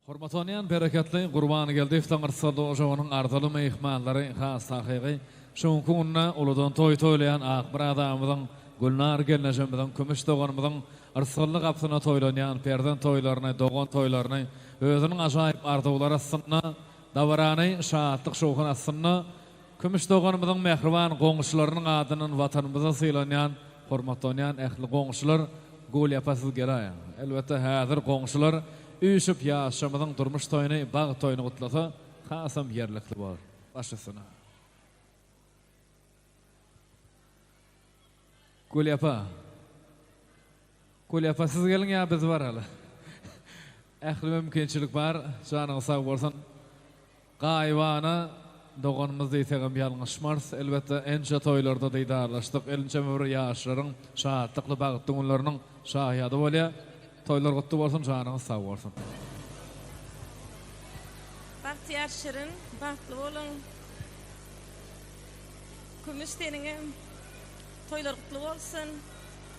Hormatlanýan bereketli Gurban Geldiýewden yrsarly ojagynyň arzyly myhmanlary, has takygy, şu günki günde uludan toý toýlaýan Akmyrat adamymyzyň, Gülnar gelnejemiziň, Kümüş doganymyzyň yrsgally gapysynda toýlanýan perzent toýlaryny, dogan toýlaryny özüniň ajaýyp arzuwlary astynda, dabarany şatlyk-şowhun astynda Kümüş doganymyzyň mähriban goňşularynyň adyndan Watanymyzda sylanýan, hormatlanýan ähli goňşular Gulýapa siz geläýiň. Elbetde häzir goňşular üýşüp ýaşamyzyň durmuş toýuny, bagt toýuny gutlasa hasam ýerlikli bor. Baş üstüne. Gulýapa. Gulýapa siz geliň ýa biz baraly. Ähli mümkinçilik bar. Janyňyz sag bolsun. Gaýybana doganymyz diýsegem ýalňyşmarys. Elbetde ençe toýlarda didarlaşdyk. Ençeme bir ýaşlaryň şatlykly bagtly günleriniň şaýady bolýar. Toýlar gutly bolsun janyňyz sag bolsun. Bagtyýar Şirin bagtly boluň. Kümüş seniňem toýlar gutly bolsun.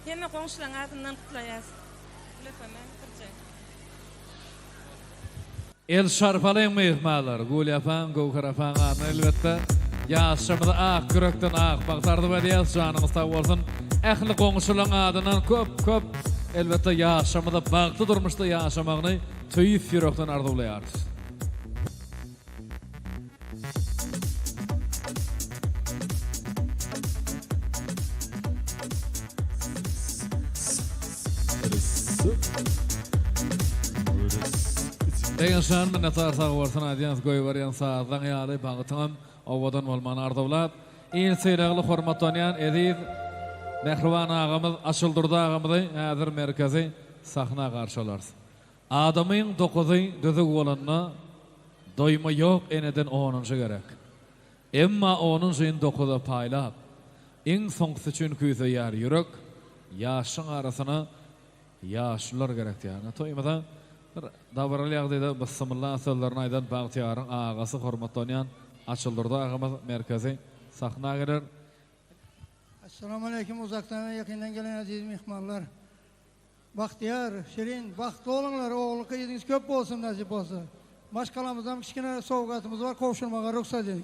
Hemme goňşulaň adyndan gutlaýas. Gülefeme birje. El şarpalyň myhmanlar. Gül apaň, Göwher apaň adyna elbetde. Ýaşşamyza ak ýürekden ak bagt arzuw edýäs. Janyňyz sag bolsun. Ähli goňşulaň adyndan köp köp elbetde ýaşşamyza bagtly durmuşda ýaşamagyny tüýs ýürekden arzuwlaýarys. Begenjan minnetdar sag bolsun aýdýan goýberýän sazlaň ýaly bagtyňam owadan bolmagyny arzuwlap il sylagly hormatlanýan eziz mähriban agamyz Açyldurdy agamyzy häzir merkezi sahna garşy alarys. Adamyň dokuzy düzüg bolanda, doýma ýok eneden onunjy gerek. Emma onunjyny dokuza paýlap, iň soňkusy üçin küýseýär ýürek, ýaşyň arasyna ýaşulular gerek diýýär. Toýumyza bir dabaraly ýagdaýda Bysymylla sözlerini aýdan Bagtyýaryň agasy hormatlanýan Açyldurdy agamyz merkezi sahna geler. Essalamu aleýkum uzakdan we ýakyndan gelen eziz myhmanlar. Bagtyýar, Şirin, bagtly boluňlar, ogul gyzyňyz köp bolsun nesip bolsa. Maşgalamyzdan kiçgine sowgatymyz bar gowşurmaga rugsat ediň.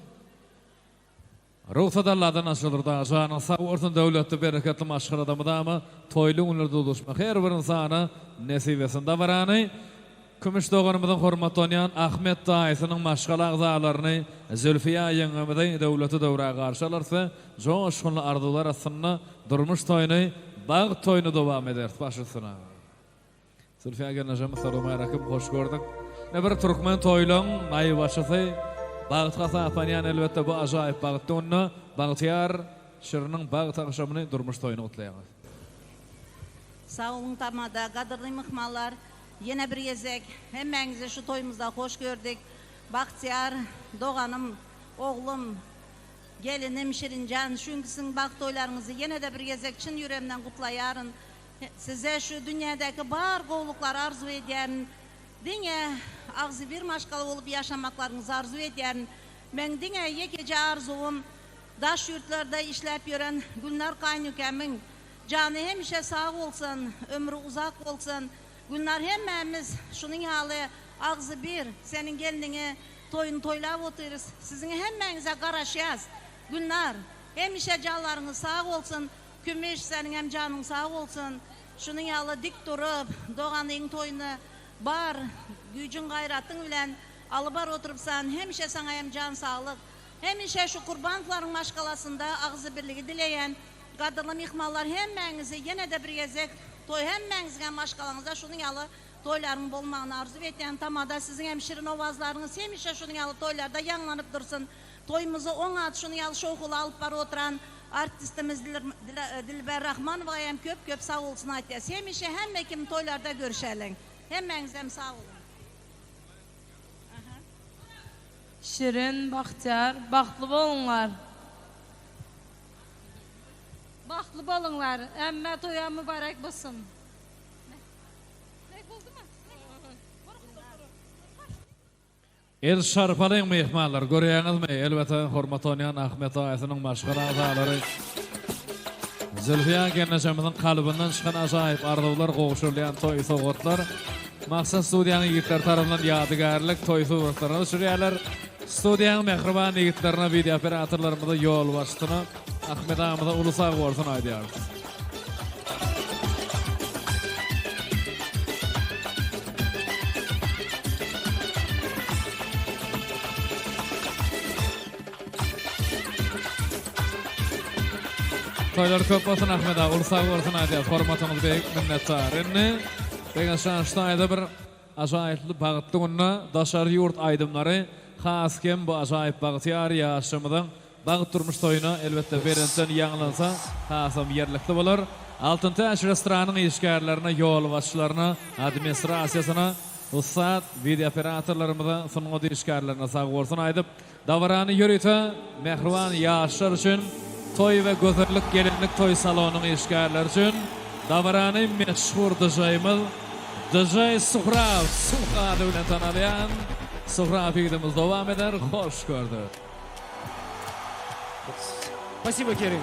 Rugsat Alladan açylyr dagy janyň sag bolsun döwletli bereketli maşgalada mydama toýly günlerde duşmak her bir ynsana nesip etsin dabarany Kümüş doganymyzyň hormatlanýan Ahmet daýysynyň maşgala agzalaryny Zülfiýa ýeňňemizi döwletli döwrä garşy alarys we joşgunly arzuwlar astynda durmuş toýuny bagt toýuny dowam ederis baş üstüne. Zülfiýa gelnejem Salowmaleýkim hoş gördük. Ine bir türkmen toýlaň naýbaşysy bagt hasaplanýan elbetde bu ajaýyp bagtly günde Bagtyýar Şiriniň bagt agşamyny durmuş toýuny gutlaýaňyz. Sag boluň tamada gadyrly myhmanlar ýene bir gezek hemmäňizi şu toýumyzda hoş gördük Bagtyýar doganym oglum gelinim Şirinjan şu günki siziň bagt toýlaryňyzy ýene-de bir gezek çyn ýüregimden gutlaýaryn Size şu dünýädäki bar gowulyklary arzuw edýärin. Diňe agzybir maşgala bolup ýaşamaklaryňyzy arzuw edýärin. Meň diňe ýekeje arzuwym, daş ýurtlarda işläp ýören Gülnar gaýynökämiň jany hemişe sag bolsun, ömri uzak bolsun. Gülnar hemmämiz şunuň ýaly agzybir seniň gelniňi toýuny toýlap otyrys. Siziň hemmäňize garaşýas. Gülnar, hemişe janlaryňyz sag bolsun. Kümüş, seniňem janyň sag bolsun. Şunuň ýaly dik durup, doganyň toýuny bar güýjüň-gaýratyň bilen alyp bar oturypsan. Hemişe saňa hem jan saglyk. Hemişe şu Kurbanowlaryň maşgalasynda agzybirligi dileýän. Gadyrly myhmanlar hemmäňizi ýene-de bir gezek toý hemmäňiziňem maşgalaňyzda şunuň ýaly toýlaryň bolmagyny arzuw etýän. Tamada siziň hem şirin owazlaryňyz hemişe şunuň ýaly toýlarda ýaňlanyp dursun. Toýumyzy oňat şunuň ýaly şowhunly alyp baryp oturan artistimiz Dilber Rahmanowa hem köp köp sag bolsun aýtýas. Hemişe hemme kim toýlarda görüşeliň. Hemmäňizem sag boluň. Şirin, Bagtyýar, bagtly boluňlar. Bagtly boluňlar. Ämme toýa mübarek bolsun. El şarpalyň myhmanlar, görýäňizmi, elbetde hormat oýnaýan Ahmet daýysynyň maşgala agzalary Zülfiýa gelnežemiziň kalbyndan çykan ajaýyp arzuwlar, gowşurylýan toý sowgatlar. Maksat studiýanyň ýigitleri tarapyndan ýadygärlik toý suratlaryny düşürýärler. Studiýanyň mähriban ýigitlerine, wideo operatorlarymyza, ýolbaşçysyna Ahmet agamyza uly sag bolsun aýdýarys. Toýlar köp bolsun Ahmet aga, uly sag bolsun aýdýarys. Hormatyňyz beýik, minnetdar. Indi Begençjan şu taýda bir ajaýyply bagtly günde daşary ýurt aýdymlary has hem bu ajaýyp bagtyýar ýaşymyzyň bagt durmuş toýuna elbetde belentden ýaňlansa hasam ýerlikli bolar. Altyn Täç restoranyň işgärlerine, ýolbaşçylaryna, administrasiýasyna, ussat wideooperatorlarymyza, sungat işgärlerine sag bolsun aýdyp, Dabarany ýörite mähriban ýaşlar üçin Toý we gözellik gelinlik toý salonyň işgärleri üçin dabarany meşhur dyžaýymyz Dyžaý Suhrab Suh ady bilen tanalýan Suhrab ýigidimiz dowam eder hoş gördük. Спасибо, Керим.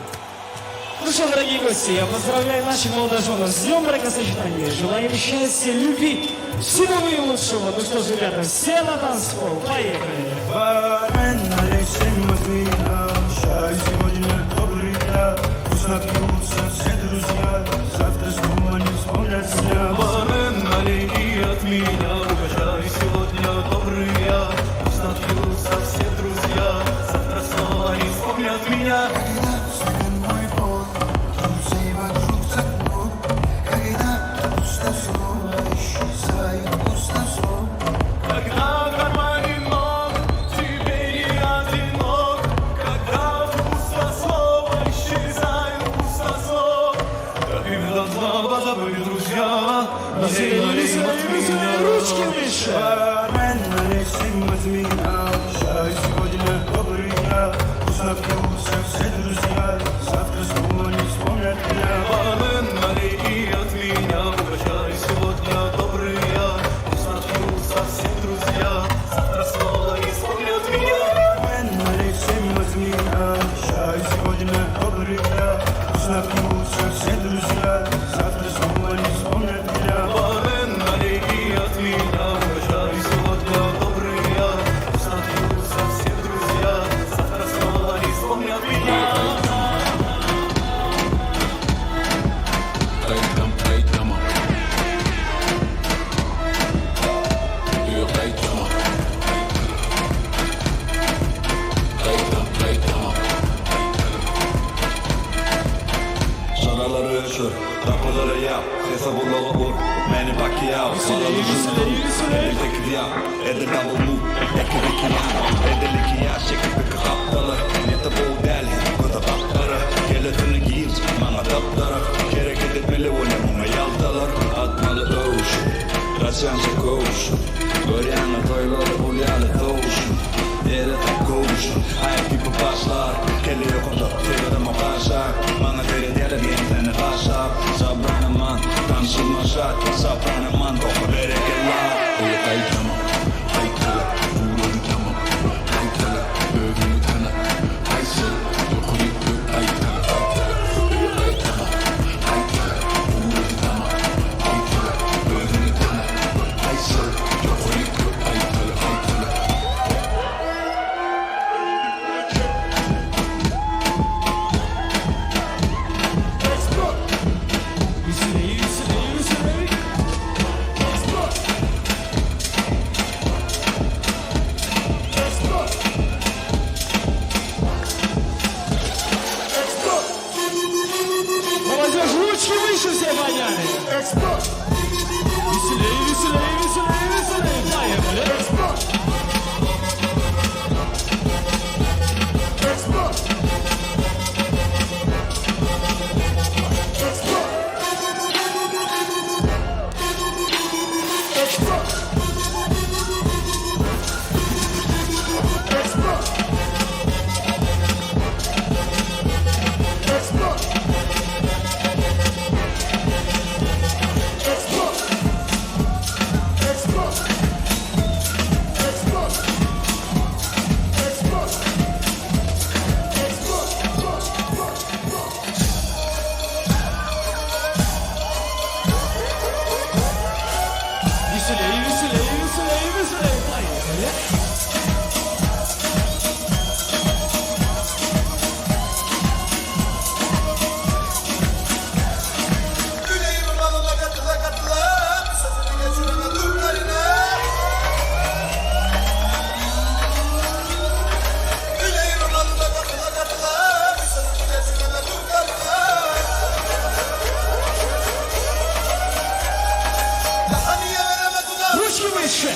Ну что, дорогие гости, я поздравляю наших молодоженов с днем бракосочетания. Желаем счастья, любви, всего наилучшего. Ну что ж, ребята, все на танцпол. Поехали. Ручки выше! Çyralary öçür, gapylary ýap, Sese gulagy ur, Manny Pacquiao, Edil tekiz ýap, edil double move, Eki iki ýan, edil iki ýaş, çekip iki gapdaly, Neti gowy däl hem gözi gap-gara, Kellesini giç, maňa tapdarak, Hereket etmeli bolýa muňa ýaltalar, Atmaly öwşün, gaçýança köwşün, Görýäňä toýlary bul ýaly towşun, Ýere tak köwşün, Aýak dipi başlar, Kelle ýokarda, seredemok aşak, Maňa seredýärler ýeňsäni gaşap, Sabranaman, tanşyma şat, Sapranaman, oka berekella. Eý gaýtama, gaýtala, gurady tamam, Gaýtala, özüňi tana, Haýsy, ýokary gök gaýtala, gaýtala. Eý gaýtama, gaýtala, gurady tamam, Gaýtala, özüňi tana, Haýsy, ýokary gök gaýtala, gaýtala. выше!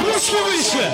Ручки выше!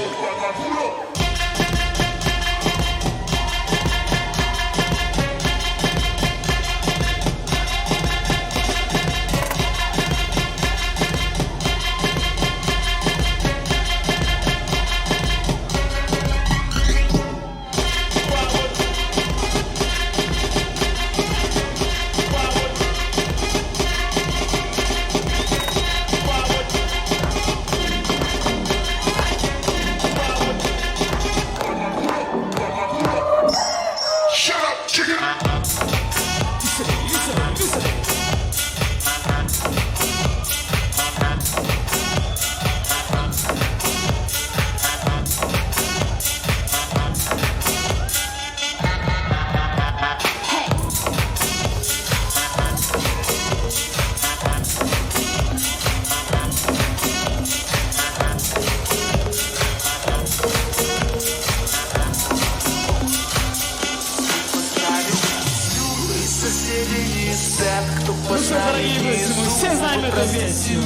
Ну что, дорогие гости, мы все знаем эту песню.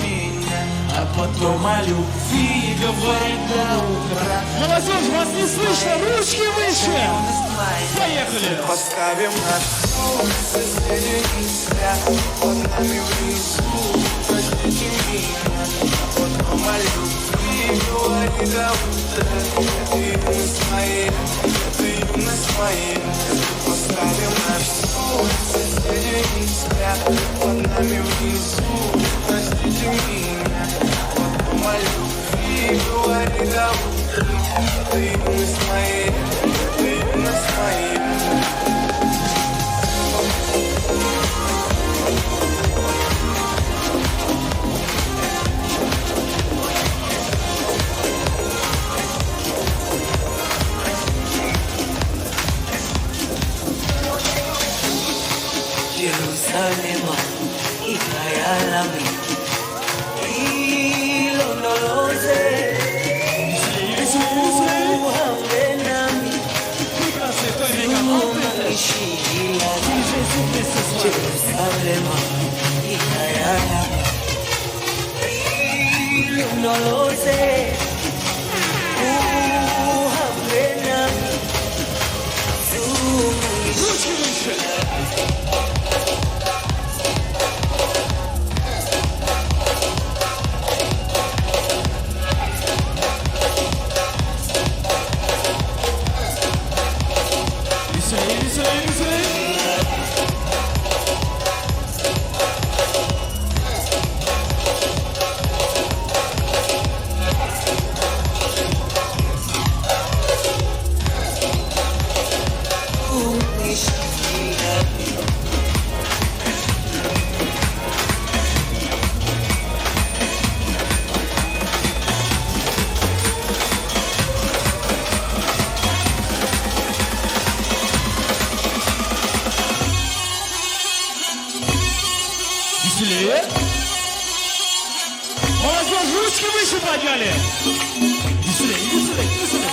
А потом о любви говорит до утра. Молодежь, вас не слышно, ручки выше! Поехали! Поставим на стол, соседи не спят, под нами внизу, простите меня. А потом о любви говорит до утра. Это юность моя, это юность моя. Поставим на стол, соседи не спят, под нами внизу, простите меня. А потом о любви говорит до утра. Это юность моя, это юность моя. Jerusalema ikhaya lami ilondoloze uhambe nami ungangishiyi lana. Вместе с вами. Jerusalema, ikhaya lami. Ilondoloze uhambe nami Ручки выше. Веселее, веселее, веселее. Веселее. Молодежь, ручки выше подняли. Веселее, веселее, веселее.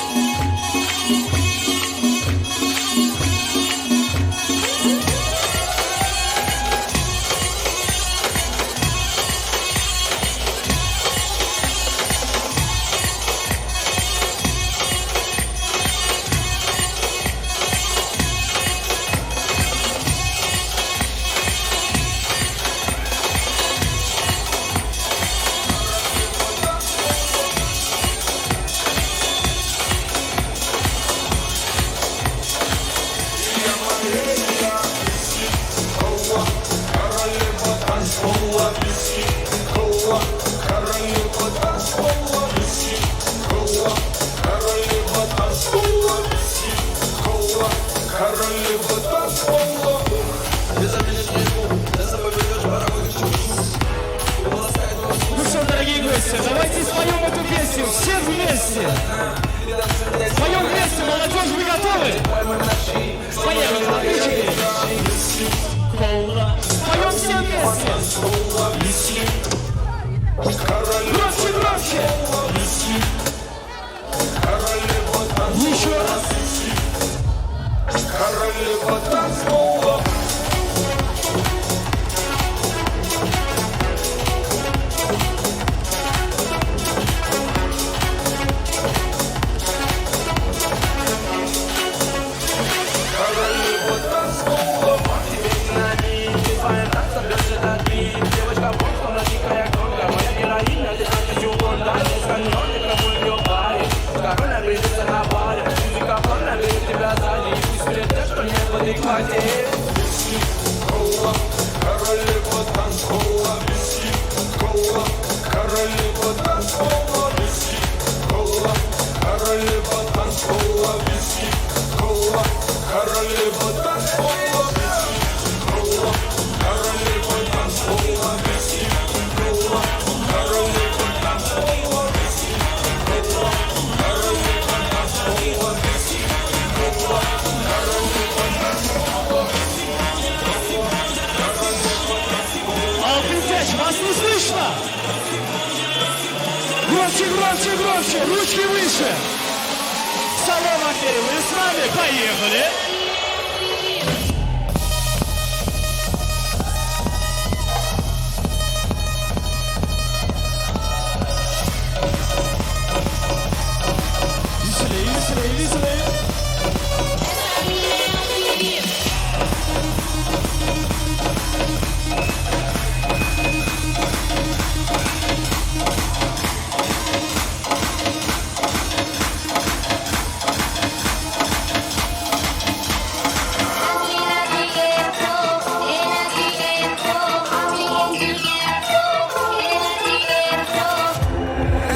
Ну что, дорогие гости, давайте споем эту песню все вместе. Споем вместе, молодежь, вы готовы? Поехали, на три, четыре. Споем все вместе. Громче, громче. Еще раз. Королева танцпола. Королева танцпола. Королева танцпола. Кола. Королева танцпола. Кола. Королева танцпола. Кола. Королева танцпола. Кола. Королева танцпола. Кола. Королева танцпола. Кола. Королева танцпола. Кола. Королева танцпола. Altyn вас не слышно? Громче, громче, громче, ручки выше. Салон Афери, вы с нами? Поехали. Веселее, веселее, веселее.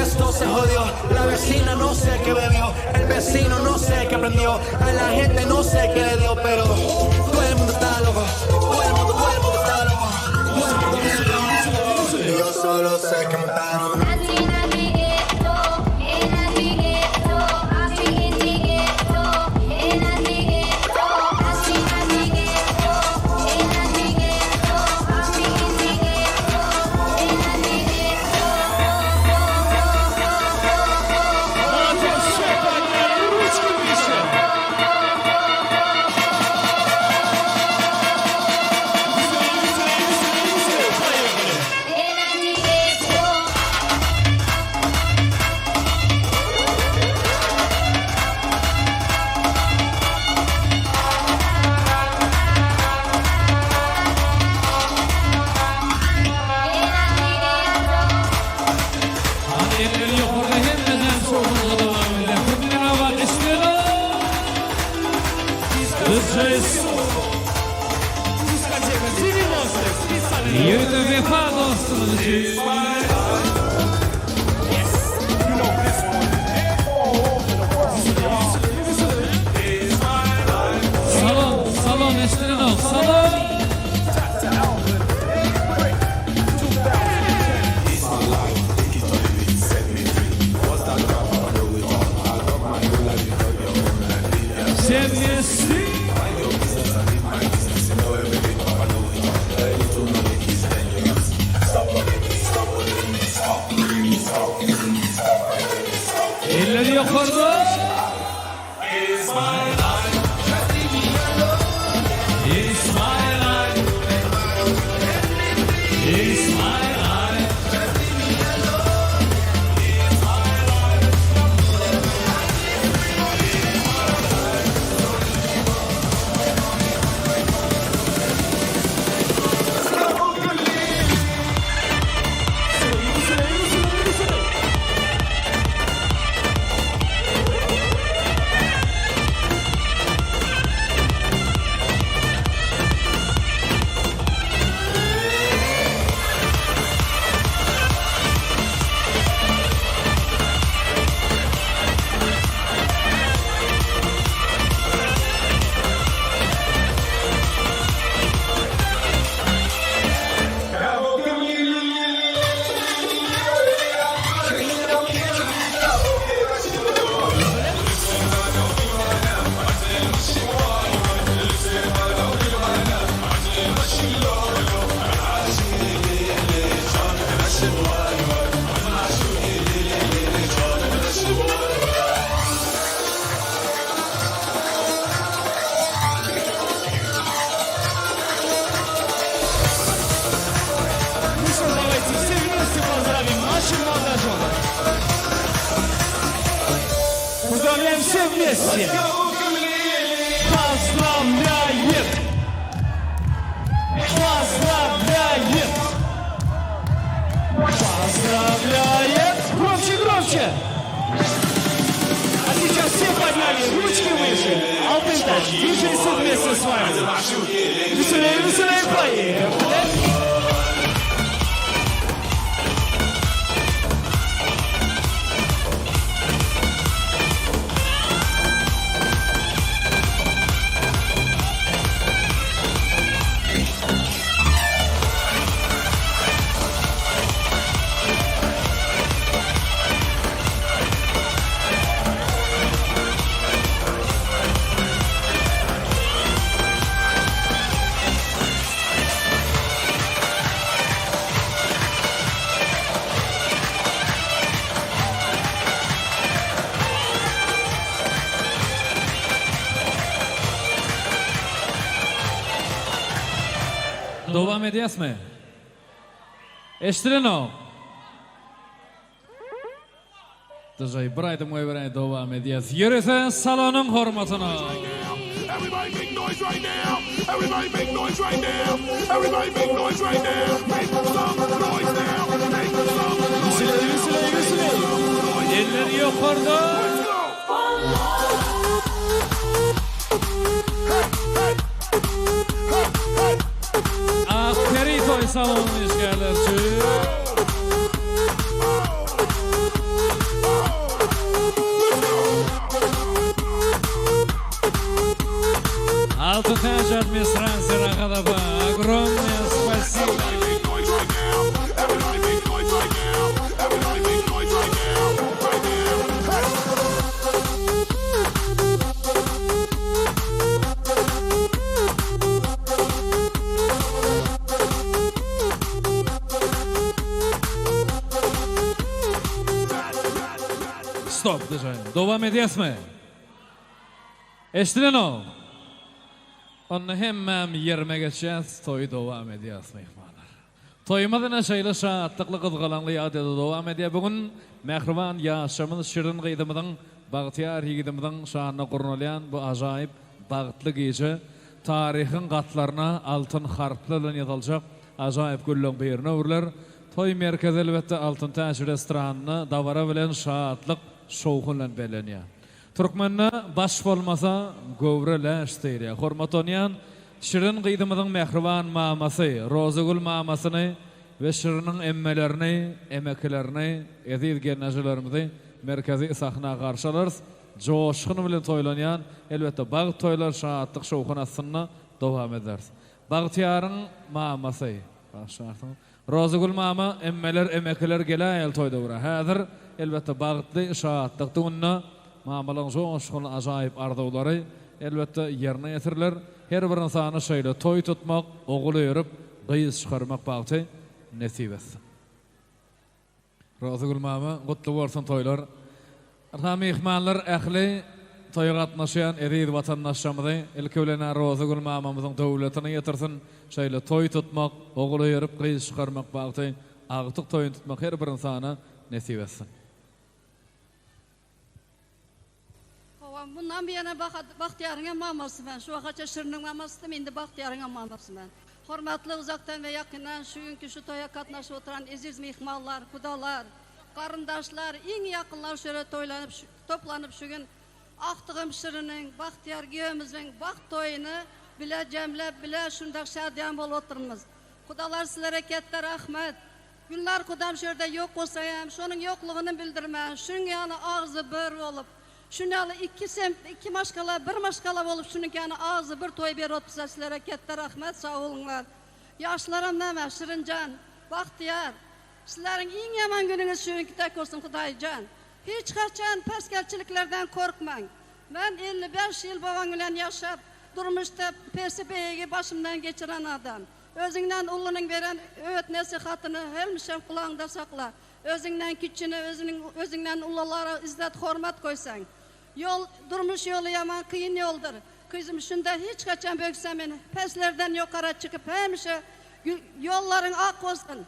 Esto se jodió, la vecina no sé qué bebió, el vecino no sé qué prendió, a la gente no sé qué le dio, pero todo el mundo está loco, todo el mundo, todo el mundo está loco, todo el mundo está loco. Yo solo sé que montaron. Молодежь, все подняли, ручки выше. Ýörite Wepa dostumyz üçin. Salon, salon eşdilenok, salon. Sen nesli. Eller ýokarda. It's my life. It's my life. Ну что, давайте все вместе поздравим наших молодоженов. Поздравляем все вместе. Поздравляем! Поздравляем! Поздравляем! Громче, громче! А сейчас все подняли ручки выше. Алтын Таш, движемся вместе с вами. Веселее, веселее, поехали! Dowam edýäsmi? Eşdilenok. Dyžaý bir aýdym goýberäý dowam edýäs. Ýörese salonyň hormatyna. Everybody make noise right now. Everybody make noise right now. Everybody make noise right now. Make some noise now. Make some noise. Веселее, веселее, веселее! Eller ýokarda. Let's go. Ak Peri toý salonyň işgärleri üçin. Altyn Täç administrasiýa Rahat apa, огромное спасибо. Everybody make noise right now. Everybody make noise right now. Everybody make noise right now. Right now. Hey. Stop diýjek. Dowam edýäsmi? Eşdilenok. Onda hemmäm ýerime geçýäs, toýy dowam edýäs myhmanlar. Toýumyz ine şeýle şatlykly gyzgalaňly ýagdaýda dowam edýär. Bu gün mähriban ýaşymyz Şirin gyzymyzyň, bagtyýar ýigidimiziň şanyna gurnalýan bu ajaýyp bagtly gije taryhyň gatlaryna altyn harplar bilen ýazyljak ajaýyp günleň birine öwrüler. Toý merkezi elbetde Altyn Täç restoranynda dabara bilen şatlyk, şowhun bilen bellenýär. Türkmende baş bolmasa, göwre läş diýilýär. Hormat onýan. Şirin gyzymyzyň mähriban mamasy Rozagül mamasyny we Şiriniň emmelerini, emekilerini, eziz gelnejelerimizi merkezi sahna garşy alarys. Joşgun bilen toýlanýan, elbetde, bagt toýlar şatlyk-şowhun astynda dowam ederis. Bagtyýaryň mamasy, bagyşlarsyňyz, Rozagül mama, emmeler, emekiler geläýeli toýda bura. Häzir, elbetde, bagtly, şatlykly günde mamalaryň joşgunly ajaýyp arzuwlary, elbetde, ýerine ýetiriler. Her bir ynsana şeýle toý tutmak, ogul öýerip, gyz çykarmak bagty nesip etsin. Rozygül mama gutly bolsun toýlar. Ynha myhmanlar ähli toýa gatnaşýan eziz watandaşlarymyzy ilki bilenä Rozygül mamamyzyň döwletini ýetirsin şeýle toý tutmak ogul öýerip gyz çykarmak bagty agtyk toýuny tutmak her bir ynsana nesip etsin. Hawa, mundan buýana Bagtyýaryň hem mamasy men. Şu wakaça Şiriniň mamasydym, indi Bagtyýaryň hem mamasy men. Hormatly uzakdan we ýakyndan şu günki şu toýa gatnaşyp oturan eziz myhmanlar, gudalar, garyndaşlar, iň ýakynlar şu ýere toýlanyp, toplanyp şu gün agtygym Şiriniň, Bagtyýar giýewimiziň bagt toýuny bile jemläp, bile şundak şadyýan bolup otyrmyz. Gudalar sizlere ketde rahmet. Gülnar gudam şu ýerde ýok bolsa hem, şonuň ýoklugyny bildirmän, şuň ýaly agzy bir bolup, şuň ýaly iki semt, iki maşgala bir maşgala bolup şunuňky ýaly agzy bir toý berip otyrsa sizlere ketde rahmet sag boluňlar. Ýaşlaram näme, Şirinjan, Bagtyýar, sizleriň iň ýaman günüňiz şu günki dek bolsun Hudaýjan. Hiç haçan päsgelçiliklerden korkmaň. Men 55 ýyl babaň bilen ýaşap, durmuşda pesi beýigi başymdan geçiren adam. Özüňden ulunyň beren öwüt-nesihatyny hemişe gulagyňda sakla. Özüňden kiçini, özüniň özüňden ululara yzzat-hormat goýsaň. Ýol, durmuş ýoly ýaman kyn ýoldur. Gyzym, şunda hiç haçan böksemen, peslerden ýokara çykyp hemişe ýollaryň ak bolsun.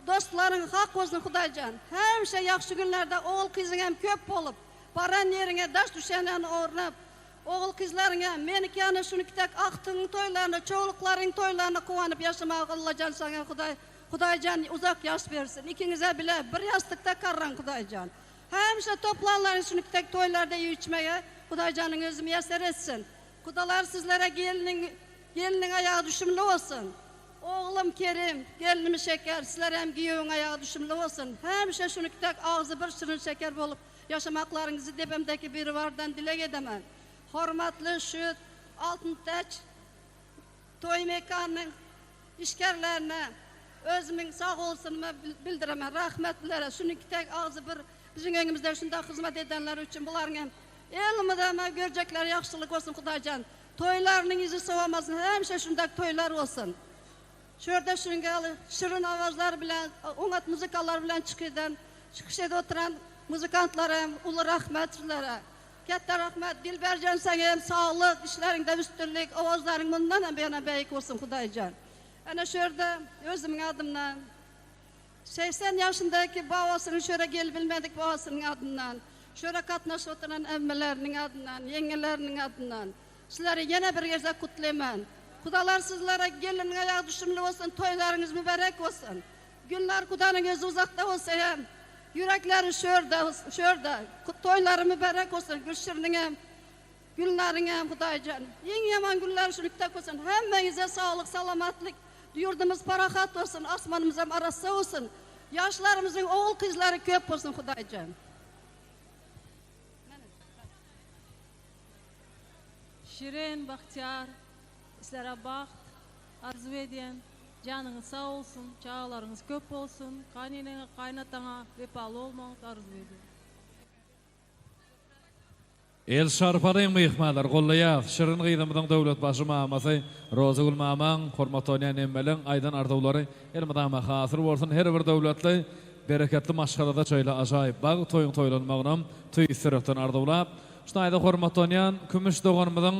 Dostlaryň hak bolsun Hudaýjan. Hemişe ýagşy günlerde ogul-gyzyň hem köp bolup, baran ýeriňe daş düşenden ornap, Ogul-gyzlaryňa, meniki ýaly şuniki dek agtygyň toýlaryna, çowluklaryň toýlaryna guwanyp ýaşamaga Allajan saňa Hudaý Hudaýjan uzak ýaş bersin. Ikiňize bile bir ýassykda karraň Hudaýjan. Hemişe toplanlaryň şuniki dek toýlarda iýip-içmege Hudaýjanyň özi miýesser etsin. Gudalar sizlere gelniň gelniň aýagy düşümli bolsun. Oglum Kerim, gelnim Şeker sizlerem giýewiň aýagy düşümli bolsun. Hemişe şuniki dek agzy bir şirin şeker bolup Ýaşamaklaryňyzy depemdäki Biribardan dileg edemen. Hormatly şu Altyn Täç toý mekanynyň işgärlerine özümiň sag bolsunymy bildiremen. Rahmet bulara. Şunuňki tek agzy bir biziň öňümizde şundak hyzmat edenleri üçin bularyň hem elmydama görjekleri ýagşylyk bolsun Hudaýjan. Toýlarynyň yzy sowamasyn hemişe şundak toýlar bolsun. Şu ýerde şunuň ýaly şirin owazlar bilen, oňat muzykalar bilen çykyş eden, çykyş edip oturan muzykantlara hem uly rahmet sizlere. Kätde rahmet. Dilberjan saňa hem saglyk, işleriňde üstünlik, owazlaryň mundan hem buýana beýik bolsun Hudaýjan. Ene şu ýerde özümiň adymdan 80 ýaşyndaky babasynyň şu ýere gelip bilmedik babasynyň adyndan, şu ýere gatnaşyp oturan emmeleriniň adyndan, ýeňňeleriniň adyndan Sizleri ýene bir gezek gutlaýman. Gudalar sizlere geliniň aýagy düşümli bolsun, toýlaryňyz mübärek bolsun. Günler gudanyň özi uzakda bolsa hem, ýürekleri şu ýerde, şu ýerde. Toýlary mübärek bolsun, Gülşiriniň hem, Gülnaryň hem Hudaýjan. Iň ýaman günleri şunlukda bolsun. Hemmäňize saglyk, salamatlyk, ýurdumyz parahat bolsun, asmanymyzam arassa bolsun. Ýaşlarymyzyň ogul-gyzlary köp bolsun Hudaýjan. Şirin Bagtyýar sizlere bagt arzuw edýän janyňyz sag bolsun çagalaryňyz köp bolsun gaýyneneňe gaýynataňa wepaly bolmagyňyzy arzuw edýän. El şarpalyň myhmanlar gollaýas Şirin gyzymyzyň Döwletbaşy mamasy Rozagül mamaň hormat oýnaýan emmeleň aýdan arzuwlary elmydama hasyl bolsun her bir döwletli bereketli maşgalada şeýle ajaýyp bagt toýuň toýlanmagynam tüýs ýürekden arzuwlap Şu taýda hormatlanýan Kümüş doganymyzyň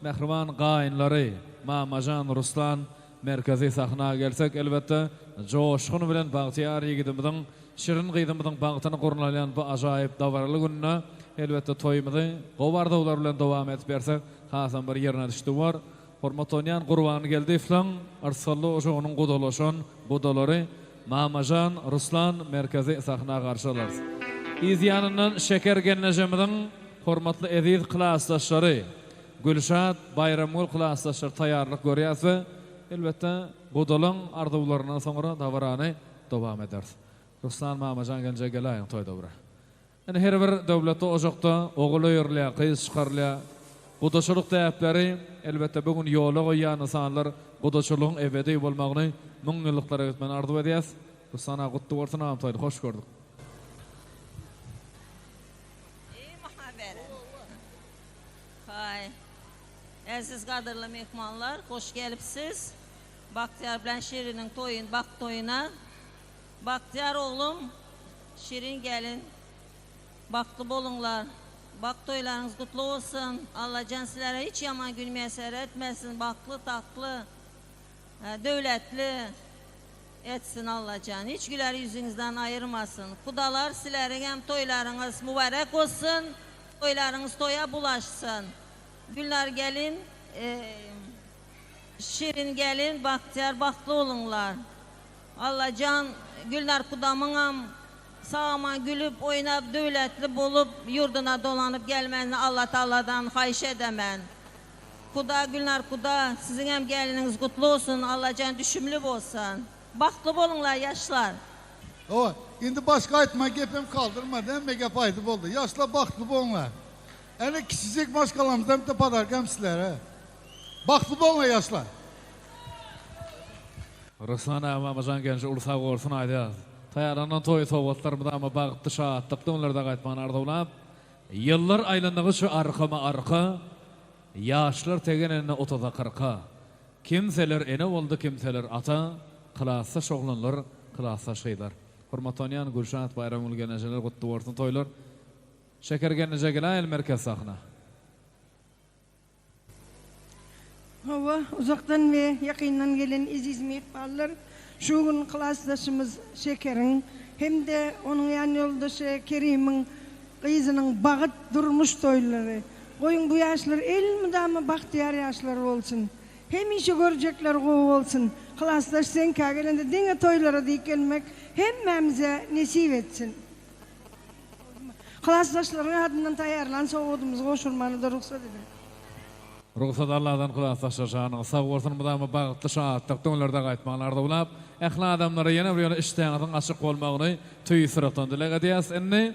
mähriban gaýynlary Mamajan Ruslan merkezi sahna gelsek elbetde joşgun bilen bagtyýar ýigidimiziň şirin gyzymyzyň bagtyny gurnalýan bu ajaýyp dabaraly günde elbetde toýumyzy gowy arzuwlar bilen dowam edip bersek hasam bir ýerine düşdi bor. Hormatlanýan Gurbangeldiýewleň yrsgally ojagynyň gudalaşan gudalary Mamajan, Ruslan merkezi sahna garşy alarys. Yz ýanyndan Şeker gelnejemiziň hormatly eziz klasdaşlary. Gülşat, Baýramgül klasdaşlar taýýarlyk görýäs we elbetde gudalyň arzuwlaryndan soňra dabarany dowam ederis. Ruslan mamajan gelje geläýiň toýda bir. Ine her bir döwletde ojakda ogul öýerilýär, gyz çykarylýar. Gudaçylyk däpleri elbetde bu gün ýola goýýan ynsanlar gudaçylygyň ebedi bolmagyny müňýyllyklara gitmegini arzuw edýäs. Ruslan aga gutly bolsun agam toýly hoş gördük. Eý maňa beren. Haý. Eziz gadyrly myhmanlar, hoş gelipsiz. Bagtyýar bilen Şiriniň toýun, bagt toýuna. Bagtyýar oglum, Şirin gelin, bagtly boluňlar. Bagt toýlaryňyz gutly bolsun. Allajan sizlere hiç ýaman gün miýesser etmesin. Bagtly, tagtly, döwletli etsin Allajan. Hiç güler ýüzüňizden aýyrmasyn. Gudalar sizleriňem toýlaryňyz mübärek bolsun. Toýlaryňyz toýa bulaşsyn. Gülnar gelin, Şirin gelin, Bagtyýar bagtly boluňlar. Allajan Gülnar gudamyňam sag-aman gülüp oýnap döwletli bolup ýurduna dolanyp gelmegini Allatagladan haýyş edemen. Guda Gülnar guda siziňem geliniňiz gutly bolsun Allajan düşümli bolsun. Bagtly boluňlar ýaşlar. Hawa, indi başga aýtma gepem kaldyrma, hemme gep aýdyp boldy. Ýaşlar bagtly boluňlar. Ene kiçijik maşgalamyzdan bitte podarkam sizlere. Bagtly boluňlar ýaşlar. Ruslan aga Mamajan gelneje uly sag bolsun aýdýas. Taýýarlanan toý sowgatlar mydama bagtly şatlykly günlerde gaýtmagyny arzuwlap, ýyllar aýlandygyça arkama arka, ýaşlar tegelenende otuza kyrka. Kimseler ene boldy kimseler ata, klasdaş oglanlar, klasdaş gyzlar. Hormatlanýan Gülşat Baýramgül gelnejeler gutly bolsun toýlar. Şeker gelneje geläýeli merkez sahna. Hawa, uzakdan we ýakyndan gelen eziz myhmanlar, şu gün klasdaşymyz Şekeriň hem-de onuň ýanýoldaşy Kerimiň gyzynyň bagyt durmuş toýlary. Goýuň bu ýaşlar elmydama bagtyýar ýaşlar bolsun. Hemişe görjekleri gowy bolsun. Klasdaş seňkä gelende diňe toýlara diýip gelmek hemmämize nesip etsin. Klasdaşlaryň adyndan taýýarlan sowgadymyzy gowşurmana-da rugsat ediň. Rugsat Alladan klasdaşlar janyňyz sag bolsun mydama bagtly şatlykly günlerde gaýtmagyny arzuwlap ähli adamlara ýene bir ýola işdäňiziň açyk bolmagyny tüýs ýürekden dileg edýäs indi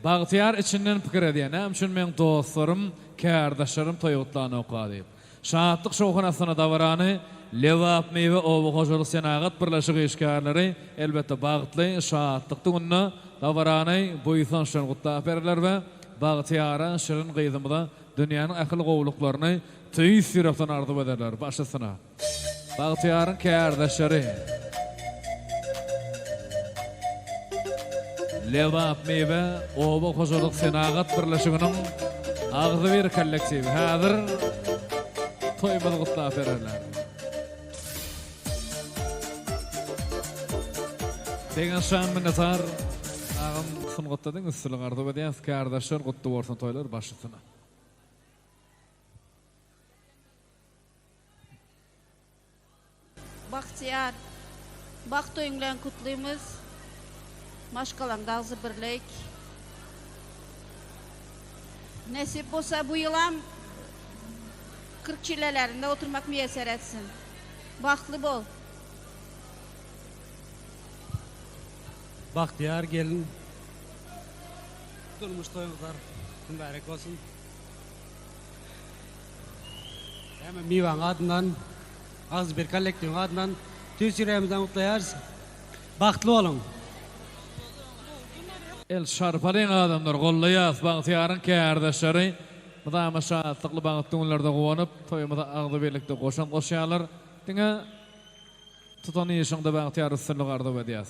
Bagtyýar içinden pikir edýär näme üçin meň dostlarym kärdeşlerim toý gutlanokka diýip. Şatlyk şowhun astynda dabarany Lebapmiwe oba hojalyk senagat birleşigi işgärleri elbetde bagtly, şatlykly günde dabarany buýsanç bilen gutlap bererler we bagtyýara şirin gyzymyza dünýäniň ähli gowulyklaryny tüýs ýürekden arzuw ederler. Baş üstüne. Bagtyýaryň kärdeşleri. Lebapmiwe oba hojalyk senagat birleşiginiň agzybir kollektiwi häzir toýumyzy gutlap bererler. Begençjan minnetdar agam sungatda diňe üstünlik arzuw edýäs kärdeşler gutly bolsun toýlar baş üstüne. Bagtyýar, bagt toýuň bilen gutlymyz. Maşgalaňda agzybirlik. Nesip bolsa bu ýylam 40 çilelerinde oturmak miýesser etsin. Bagtly bol. Bagtyýar gelin durmuş toýuňyzlar mübärek bolsun. Hemme Miwaň adyndan, agzybir kollektiwiň adyndan tüýs ýüregimizden gutlaýarys. Bagtly boluň! El şarpalyň adamlar gollaýas Bagtyýaryň kärdeşleri mydama şatlykly bagtly günlerde guwanyp toýumyza agzybirlikde goşant goşýarlar diňe Tutan işiňde bagtyýar üstünlik arzuw edýäs.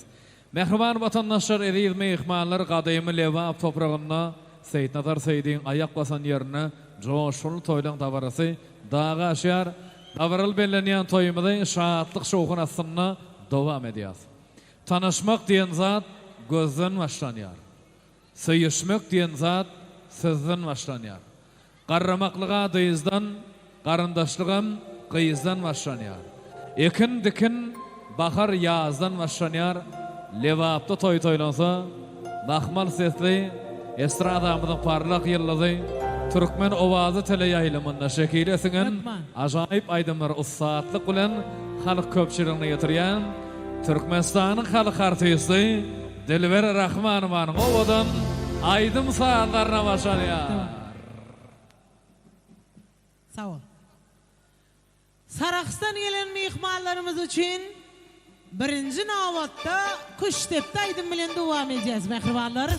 Mähriban watandaşlar, eziz myhmanlar gadymy Lebap topragynda Seýitnazar Seýdiň aýak basan ýerinde joşgunly toýlaň dabarasy dag aşýar. Dabaraly bellenýän toýumyzy şatlyk-şowhun astynda dowam edýäs. Tanyşmak diýen zat gözden başlanýar. Söýüşmek diýen zat sözden başlanýar. Garramaklyga dyzdan, garyndaşlygam gyzdan başlanýar. Ekin-dikin bahar ýazdan başlanýar, Lebapda toý toýlansa, mahmal sesli estradamyzyň parlak ýyldyzy. Türkmen owazy teleýaýlymynda şekile siňen ajaýyp aýdymlary ussatlyk bilen halk köpçüligine ýetirýän Türkmenistanyň halk artisti Dilber Rahmanowanyň owadan aýdym-sazlaryna başlanýar. Sag bol. Sarahsdan gelen myhmanlarymyz üçin birinji nobatda Küştdepdi aýdym bilen dowam edýäs mähribanlar.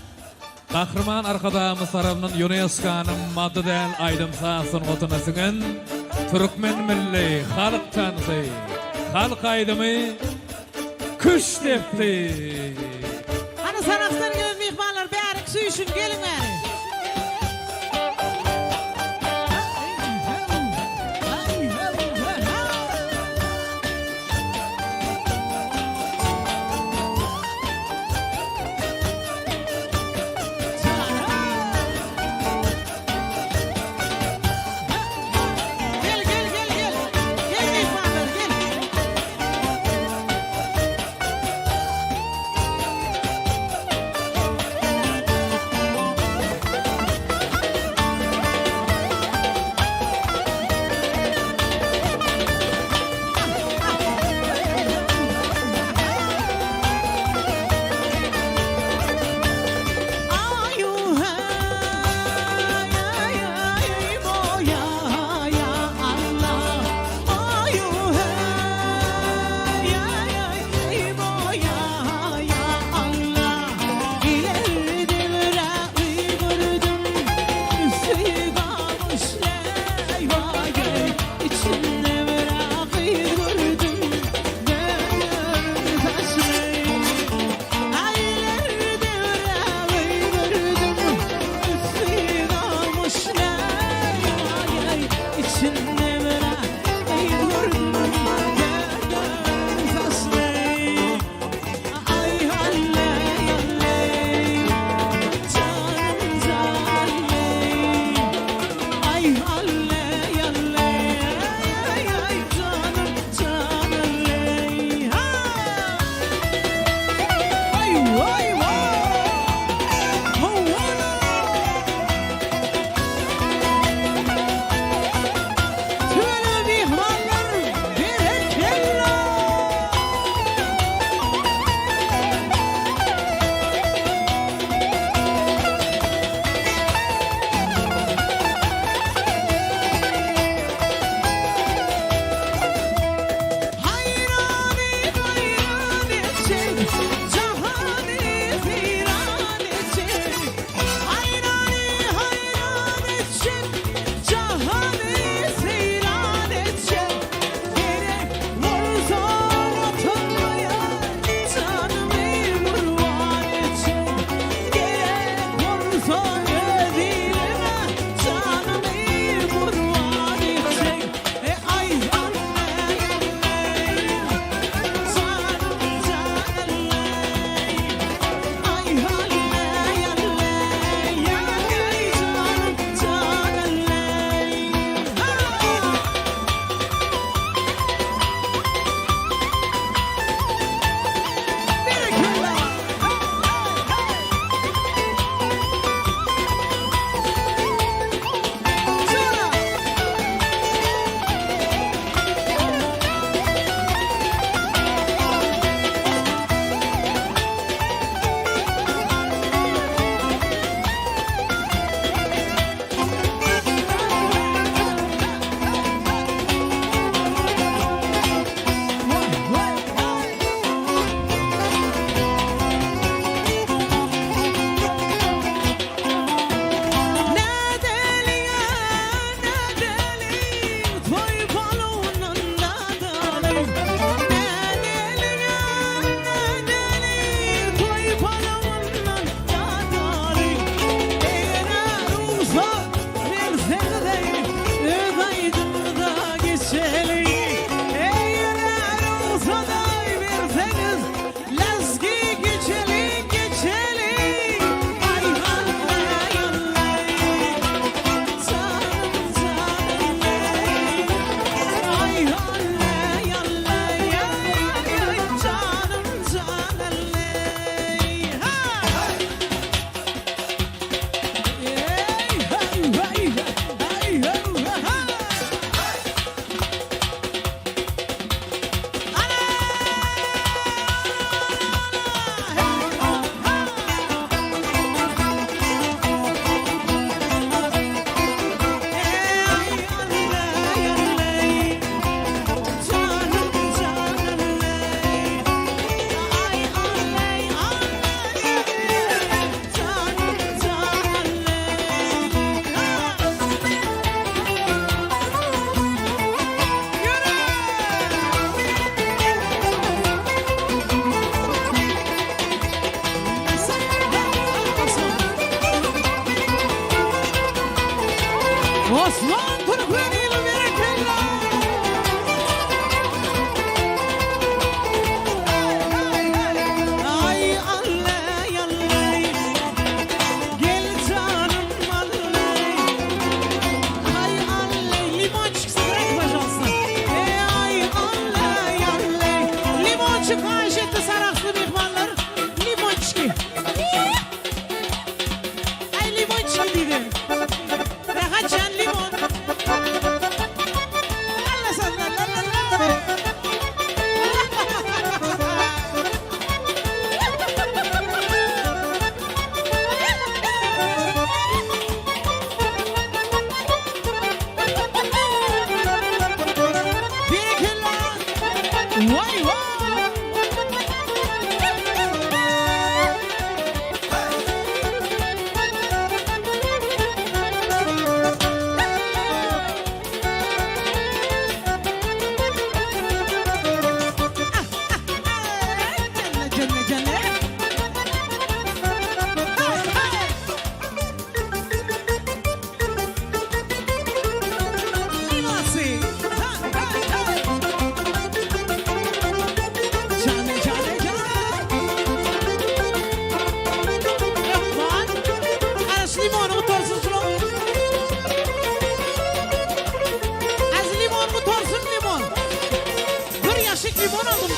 Gahryman Arkadagymyz tarapyndan Ýunesko-nyň maddy däl aýdym-saz sungatyna siňen türkmen milli halk tansy, halk aýdymy Küştdepdi. Hany Sarahsdan gelen myhmanlar bärik süýşüň geliň bäri. Gel gel gel gel. Gel myhmanlar gel.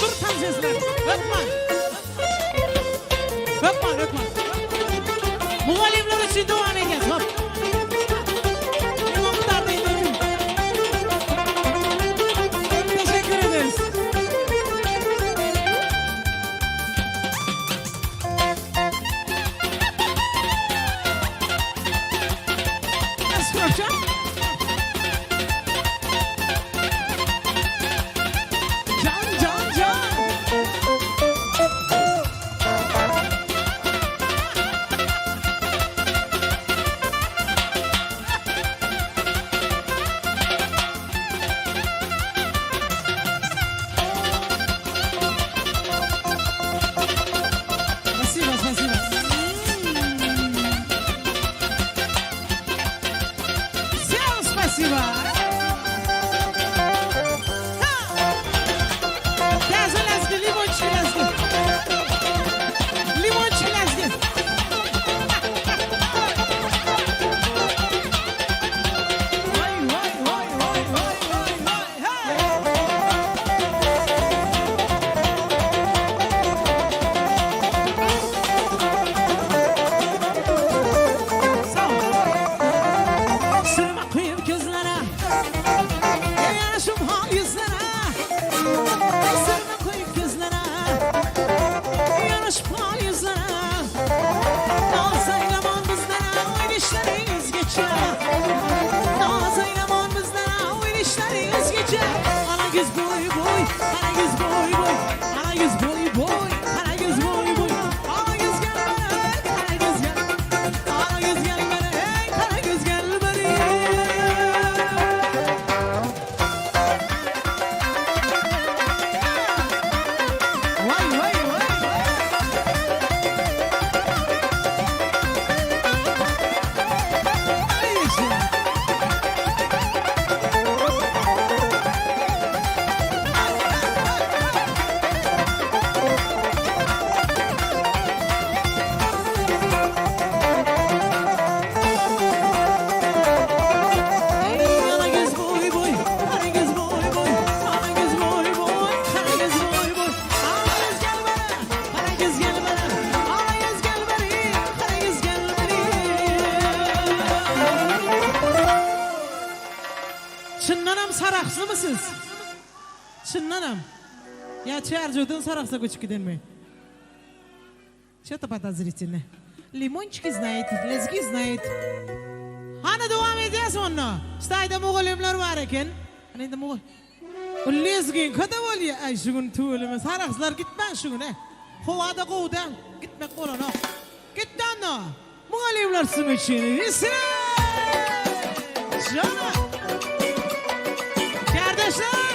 Dur tans etsinler. Hökman. Hökman, hökman. Mugallymlar üçin dowam edýäs. Hop. Limon gutardy indi. Teşekkür ederiz. Can can can. Spasibo, spasibo. Всем спасибо. Ha! Täze lezgi, limonçik lezgi. Limonçik lezgi. Vay vay vay vay vay vay vay. Hey! Sag ol. Sürme koyup gözlere Yaraşım hal yüzlere Sürme koyup gözlere Yaraşım hal yüzlere Naz eyleman bizlere Oynişleri özgeçe Naz eyleman bizlere Oynişleri özgeçe Ana göz boy boy Ana göz boy boy Ana göz boy boy Ana göz boy boy Ana göz gel bana Kara göz gel Ana göz gel bana Kara göz gel bana Vay vay vay vay. Ay yaşa. Ey ana göz boy boy, ana göz boy boy, ana göz boy boy, kara göz boy boy. Ana göz gel bana, kara göz gel bana, ana göz gel bana, kara göz gel bana. Çyndanam Sarahslymy siz? Çyndanam. Ýa Çärjewden Sarahsa göçüp gidenmi? Что-то подозрительно. Лимончики знает, lezgi знает. Hany dowam edýäs onda. Staýda mugallymlar bar eken. Hany indi mugallym. O lezginka-da bolýa. Aý şu gün tüweleme Sarahslar gitmän şu gün-ä. Howa-da gowy däl. Gitmek bolanok. Gitdi onda. Mugallymlar siziň üçin. Jana! Kärdeşler!